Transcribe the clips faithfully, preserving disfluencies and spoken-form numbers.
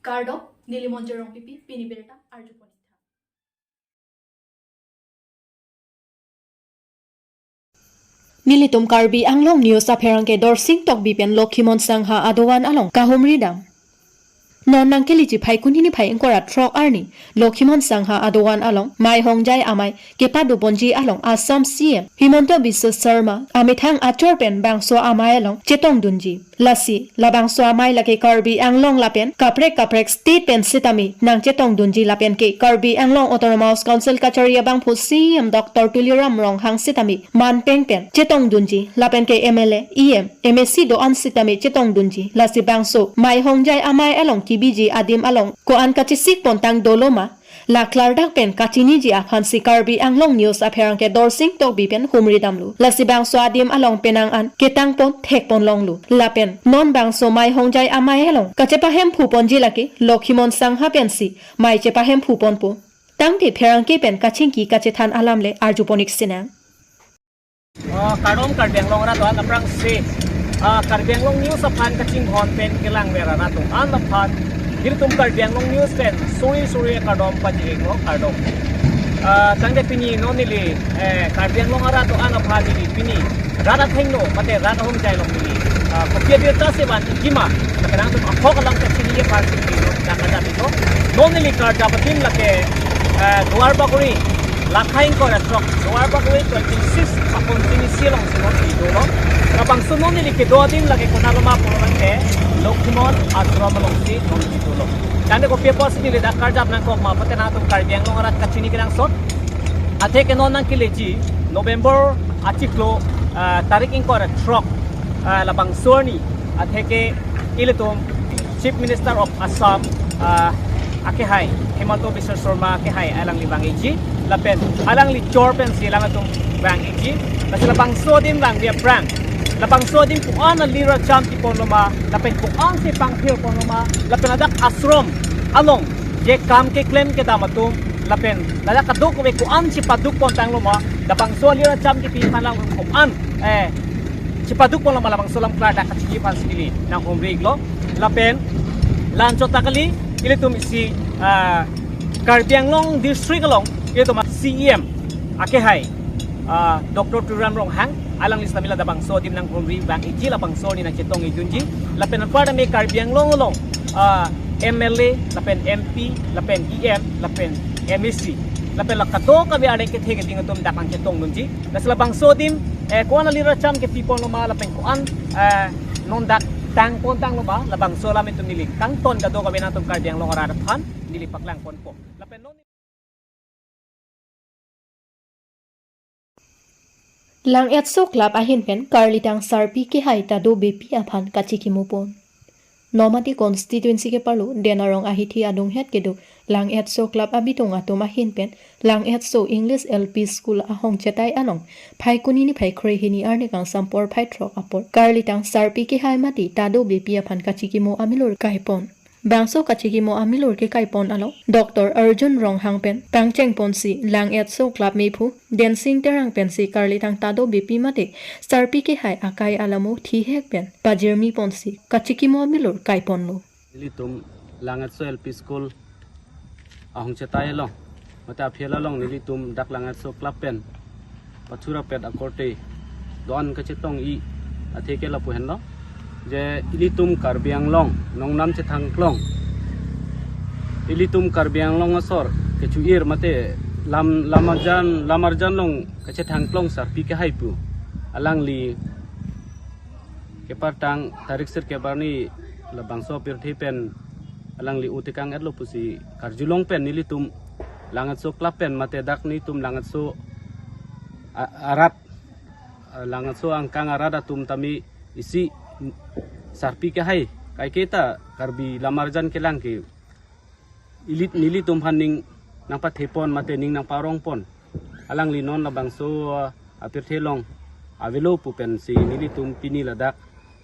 Kardom, neli Monjir Rongpipi, pini birta arjupon-ik tha. Nelitum Karbi Anglong News apherangke Dorsing Tokbi pen Lokhimon Sangha adovan along kahumri dam. Non nangkeleji Phaikuni niphai ingkoi ra throk arni Lokhimon Sangha adovan along Mai Hongjai Amei kepadoponji along Assam C M Himanta Biswa Sarma amethang achor pen bangso amei along chetongdunji. Lasi labangso amei lake Karbi Anglong lapen kaprek kaprek state pen sitame nangchetongdunji lapen ke Karbi Anglong Autonomous Council kachari abangphu C M Doctor Tuliram Ronghang sitame manpeng pen chetongdunji lapen ke M L A, E M, M A C do-an sitame chetongdunji. Lasi bangso Mai Hongjai Amei along kebiji adim along ko-an kachesik pontang doloma, la klardak pen kachiniji aphansi Karbi Anglong News apherangke Dorsing Tokbi pen humri damlo. Lasi bangso adim along penang an ketangpon thekpon longlo. Lapen non bangso Mai Hongjai Amei along kachepahemphupon-ji lake Lokhimon Sangha pensi mei chepahemphuponpo. Tangte pherangke pen kachingki kachethan alam le arjupon-ik sinang. Ah, kardom Karbi Anglong arat do-an aphrangsi. Ah, Karbi Anglong News aphan kachinghon pen kelangver arat do-an aphan nelitum Karbi Anglong News pen suri suri kardom pajirlo, kardom. Ah, tangte pini non neli, eh, Karbi Anglong arat do-an aphan neli pini rat athengno mate rat ahongjai along neli, ah, kopi abirta si van-ikji ma, lapen nangtum ahok alam kachini aphan si neli non dak ajat ito. Non neli karjap adim lake, eh, Duar Bagori, lakhai ingkoi ra throk, Duar Bagori twenty six akon chini si alongsi non neli dolo. Labangso non neli kedo adim lake konat loma pulo lake Lokhimon Ashram alongsi non neli dolo. Tangte kopi apotsi neli dak karjap nangkok ma pute nangtum Karbi Anglong arat kachini kenangsot. Atheke non nangkeleji November achiklo, ah, tarik ingkoi ra throk, ah, labangso arni atheke ilitum Chief Minister of Assam, ah, akehai Himanta Biswa Sarma akehai alangli vang-ikji lapen alangli chor pensi alangtum vang-ikji. Lasi labangso adim vangve aphrang, labangso adim ko-an alir acham kiponloma lapen ko-ansi pangphirponloma lapen ladak ashram along je kam keklem kedam atum lapen ladak kadokave ko-an chepadukpontangloma, labangso alir acham kipi aphan lang ko-an, eh, chepadukponloma, labangso alam klardak kachini aphansi neli nanghumri-iklo. Lapen la-anchot ta kali, ilitum isi, ah, Karbi Anglong District along ilitum C E M akehai, ah, Doctor Tuliram Ronghang, alangli sitame labangso adim nanghumri vang-ikji, labangso arni nangchetong-ikdunji. Lapen anparta me Karbi Anglong along, ah, M L A, lapen M P, lapen E M, lapen M A C, lapen la kadokave arleng kethe keding atum dak nangchetongdunji. Lasi labangso adim, eh, ko-an alir acham kepiponloma lapen ko-an, eh, non dak tangpontangloma, labangso alam itum neli kangton kadokave nangtum Karbi Anglong arat aphan neli paklangponpo. Lapen non Lang-etso Club ahin pen karlitang sarpi kehai Tado Beypi aphan kachikimopon. Nomati constituency keparlo Denarong ahithi adunghet kedo Lang-etso Club abitung atum ahin pen Lang-etso English L P School ahongchetai along Phaikuni niphai kre-hini arni kangsam porphai throk apor karlitang sarpi kehai mate Tado Beypi aphan kachikimo amilur kaipon. Bangso kachikimo amilur kekaipon along Doctor Arjun Ronghang pen pangchengponsi Lang-etso Club mephu Densing Terang pensi karlitang Tado Beypi mate sarpi kehai akai alamo thihek pen pajirmiponsi kachikimo amilur kaiponlo. Nelitum Lang-etso L P School ahongchetai along mate afield along nelitum dak Lang-etso Club pen pachurapet akorte do-an kachetong-ik athe ke lapu henlo je ilitum Karbi Anglong nongnam chethangklong, ilitum Karbi Anglong asor kechu-ir mate lam, lamarjan, lamarjan along kachethangklong sarpi kehai pu alangli kepartang tarik sirkep arni labangso apirthe pen alangli otekang-etlo pusi karjulong pen nelitum Lang-etso Club pen mate dak nelitum Lang-etso a-, arat, a, Lang-etso angkang arat atum tame isi sarpi kehai kaiketa Karbi lamarjan kelang ke ili, nelitum aphan ning nangpathepon mate ning nangparongpon. Alangli non labangso, ah, apirthe along avelo pu pensi nelitum pini ladak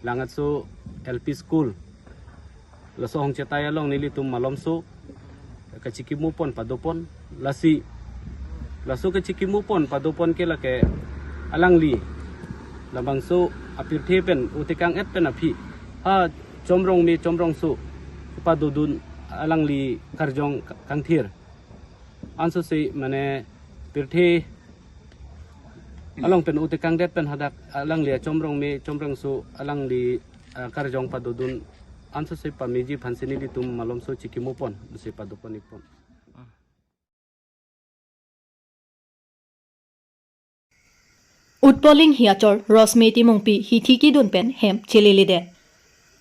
Lang-etso L P School laso ahongchetai along nelitum malomso kachikimopon padopon. Lasi laso kachikimopon padopon ke lake alangli labangso apirthe pen otekang-et pen aphi ha chomrong me chomrongso padodun alangli karjong kangthir. Ansose mane pirthe along pen utekangdet pen hadak alangli achomrongme chomrongso alangli, ah, karjong padodun ansose pameji aphansi nelitum malomso chikimopon, se padopon ikpon. Utpol Inghi achor Rosmi Timungpi hithi kidun pen hem cheleledet.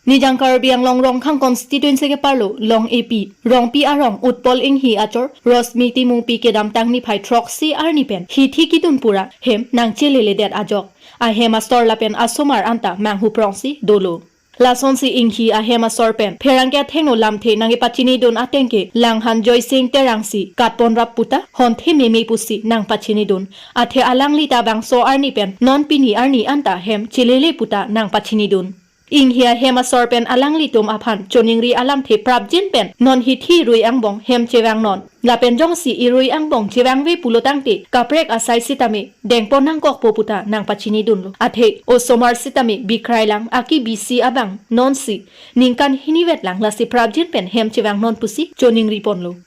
Nijang Karbi Anglong Rongkhang constituency ke-arlo Long A P Rongpi arong Utpol Inghi achor Rosmi Timungpi kedamtang niphai throksi arni pen hithi kidun pura hem nangcheleledet ajok ahem asor lapen asomar anta manghuprongsi dolo. Lasonsi Inghi ahem asor pen pherangke athengno lamthe nangkepachinidun ateng ke Langhan Joysing Terangsi katpon rap puta honthe meme pusi nangpachinidun. Athe alangli ta bangso arni pen non pini arni anta hem chelele puta nangpachinidun. Inghi ahem asor pen alanglitum aphan choningri alamthe prapjin pen non hithi rui angbong hem chevangnon. Lapen jongsi irui angbong chevangve pulo tangte kaprek asai sitame dengpon nangkokpo puta nangpachinidunlo. Athe osomar sitame bikrailang aki bisi abang nonsi ningkan hinivet lang lasi prapjin pen hem chevangnon pusi choningriponlo.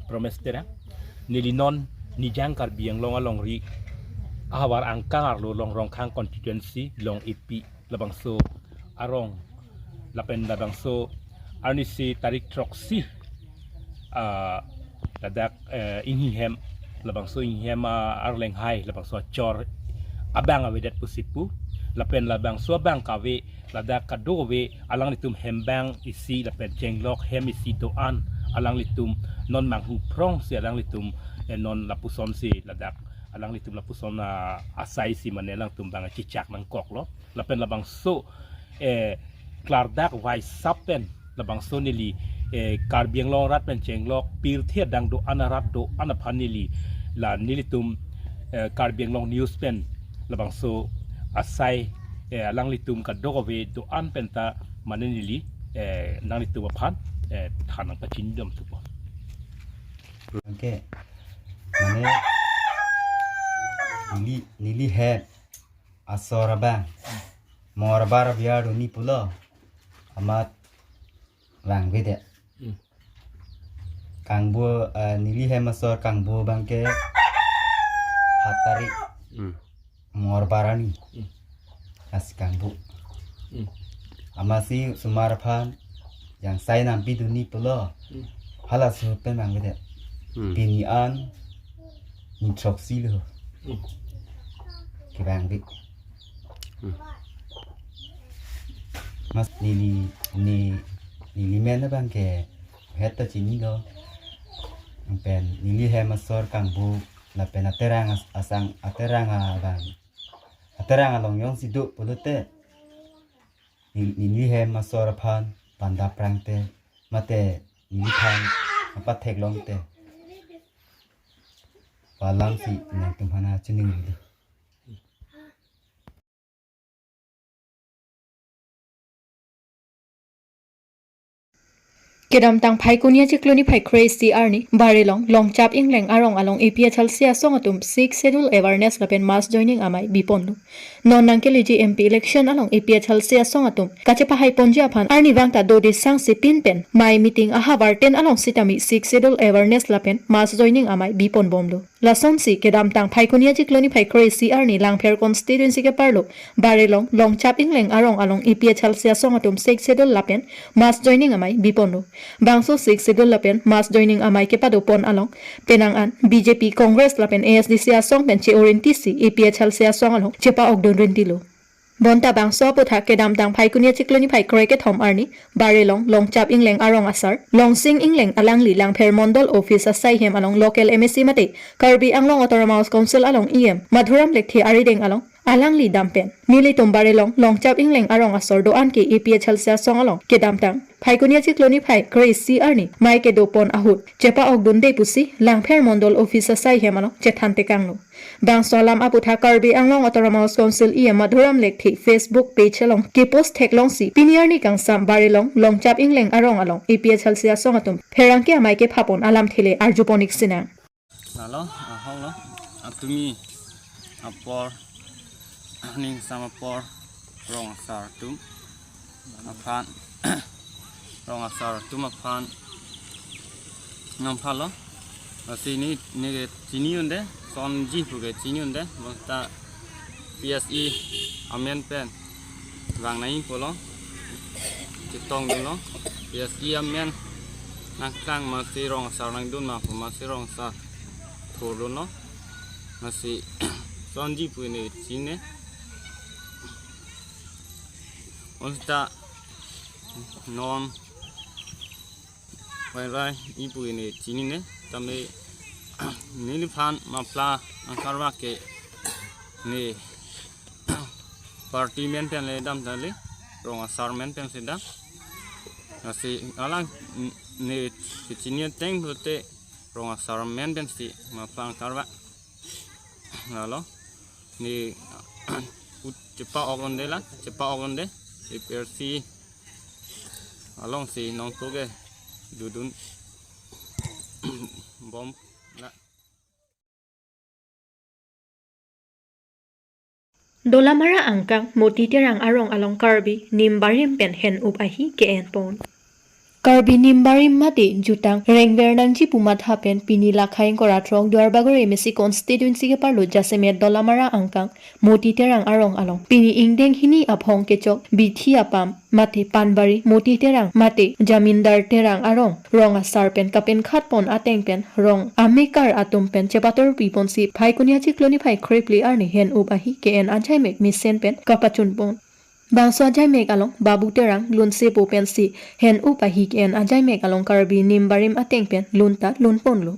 Promes Terang, neli non Nijang Karbi Anglong alongri ahavar angkang arlo Long Rongkhang constituency Long A P labangso arong lapen labangso arnisi tarik throksi, ah, ladak, eh, Inghi hem, labangso Inghi hem, ah, Arleng Hai labangso achor abang avedet pusi pu, lapen labangso abang kave ladak kadokave alanglitum hembang isi lapen chenglok hem isi do-an alanglitum non manghuprongsi alanglitum, eh, non lapusonsi ladak alanglitum lapuson, ah, asaisi mane alangtum bang chichak nangkoklo. Lapen labangso, eh, klardak waisap pen labangso neli, eh, Karbi Anglong arat pen chenglok pirthe adang do-an arat do-an aphan neli la nelitum, eh, Karbi Anglong News pen labangso asai, eh, alanglitum kadokave do-an penta mane neli, eh, nanglitum aphan, eh, than nangpachinidun thupo. Oke. Mane neli, neli hem asor abang Morbar biar doni pulo amat vangvedet. Hmm. Kangbo, eh, neli hem asor kangbo abangke hatari. Hmm. Morbar arni. Hmm. Lasi kangbo. Hmm. Amatsi osomar aphan jangsai nangpidunji pulo. Hmm. Halaso pen vangvedet. Hmm. Pini an nithroksi lo. Hmm. Kevangve. Hmm. Mas neli, ne, neli men abangke het ta chinilo. Pen neli hem asor kangbo lapen aterang as-, asang aterang abang. Aterang along jongsi do pulote ne-, neli hem asor aphan panda prangte mate neliphan apatheklongte palangsi nangtum aphan chinilo. Kedamtang Phaikuni achiklo niphai kre-isi arni, Barelong, Longchap Ingleng arong along A P H L C asong atum Sixth Schedule awareness lapen mass joining amei biponlo. Non nangkeleji M P election along A P H L C asong atum kachepahaiponji aphan arnivang ta dode sangse pin pen mei meeting ahavar ten along sitame Sixth Schedule awareness lapen mass joining amei biponbomlo. Lasonsi kedamtang Phaikuni achiklo niphai kre-isi arni Langpher constituency ke-arlo Barelong, Longchap Ingleng arong along A P H L C asong atum Sixth Schedule lapen mass joining amei biponlo. Bangso Sixth Schedule lapen mass joining amei kepadopon along penang an B J P, Congress lapen A S D C asong pen che-o rintisi A P H L C asong along chepa-okdun rintilo. Bonta bangso aputhak kedamtang Phaikuni achiklo niphai kre-kethom arni, Barelong, Longchap Ingleng arong asar Longsing Ingleng alangli Langpher Mondol office asai hem along local M A C mate Karbi Anglong Autonomous Council along E M Madhuram Lekthe arideng along alangli dam pen nelitum Barelong, Longchap Ingleng arong asor do-an ke A P H L C asong along kedamtang Phaikuni achiklo niphai kre-isi arni mei kedopon ahut chepa-okdunde pusi Langpher Mondol office asai hem along chethan tekanglo. Bangso alam aputhak Karbi Anglong Autonomous Council E M Madhuram Lekthe Facebook page along kepost theklongsi pini arni kangsam Barelong, Longchap Ingleng arong along A P H L C asong atum pherangke amei kephapon alamthe le arjupon ik sinang. Lalo, ahok lo, atumi apor, ning sama apor, rong asar atum aphan, rong asar atum aphan, Nangphalo. Lasi ne, ne ke chini unde, Sonji pu ke chini unde, bonta P S E amen pen vang nai pulo, chetongdunlo, P S E amen nangklang ma si rong asar nangdun ma pu ma si rong asar thurdunlo, ma si Sonji pu ne chini ne, bonta non Vairai ipu ne chini ne, tame neliphan mapla angkarvak ke ne party men pen le dam tale, rong asar men pen si dam. Lasi alang ne chini ateng pulote rong asar men pen si mapla angkarvak. Lalo ne ut chepa-ok unde la, chepa-ok unde, A P R C along si nongtu ke dodun bom la. Dolamara angkang Moti Terang arong along Karbi Nimbarim pen hen-up ahi ke-en pon. Karbi Nimbarim mate jutang rengver nangji pu matha pen pini lakhai ingkoi ra throk Duarbagori M A C constituency keparlo jasemet Dolamara angkang Moti Terang arong along pini ingdeng hini aphong kechok bithi apam mate Panbari Moti Terang mate Jamindar Terang arong rong asar pen kapenkhat pon ateng pen rong amekar atum pen chepator pi ponsi Phaikuni achiklo niphai kre phli arni hen-up ahi ke-en ajaimek mesen pen kapachun pon. Bangso ajaimek along Babu Terang lunsepo pensi hen-up ahi ke-en ajaimek along Karbi Nimbarim ateng pen lunta lunponlo.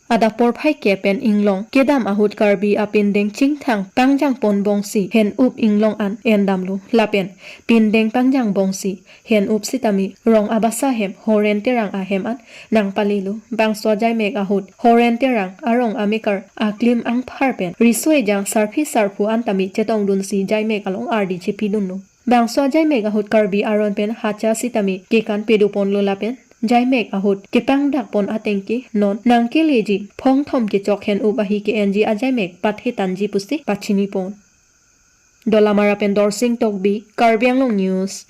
Adap porphai ke pen inglong kedam ahut Karbi apindeng chingthang pangjang pon bongsi hen-up inglong an endamlo lapen pindeng pangjang bongsi hen-up sitame rong abasa hem Horen Terang ahem an nangpalelo. Bangso ajaimek ahut Horen Terang arong amekar aklim angphar pen riso ejang sarpi sarpo an tame chetongdunsi jaimek along ardi chepidunlo. Bangso ajaimek ahut Karbi aron pen hacha sitame kekan pedoponlo lapen jaimek ahut kepangdak pon ateng ke non nangkeleji phongthom kechok hen-up ahi ke-enji ajaimek pathetanji pusi pachini pon. Dolamara pen Dorsing Tokbi, Karbi Anglong News.